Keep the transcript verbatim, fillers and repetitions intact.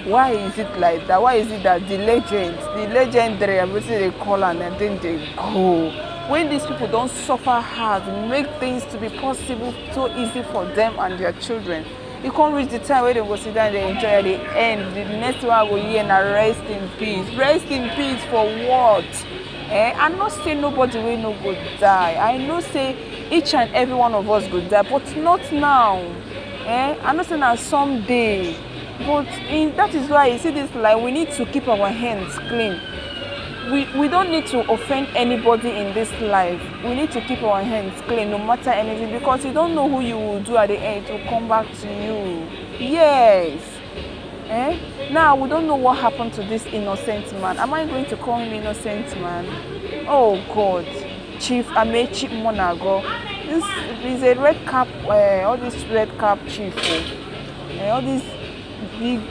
Why is it like that? Why is it that the legend, the legendary, I will say they call and then they go? When these people don't suffer hard, make things to be possible so easy for them and their children. You can't reach the time where they go sit down, they enjoy at the end. The next one I go hear na rest in peace. Rest in peace for what? Eh? I know say nobody will no go die. I know say each and every one of us go die, but not now. Eh? I know say na someday. But in, that is why you see this life, we need to keep our hands clean. We, we don't need to offend anybody in this life. We need to keep our hands clean no matter anything, because you don't know who you will do at the end to come back to you. Yes. Eh? Now we don't know what happened to this innocent man. Am I going to call him innocent man? Oh God. Chief Amechi Monago. This is a red cap, uh, all this red cap chief. Oh. Eh, all these big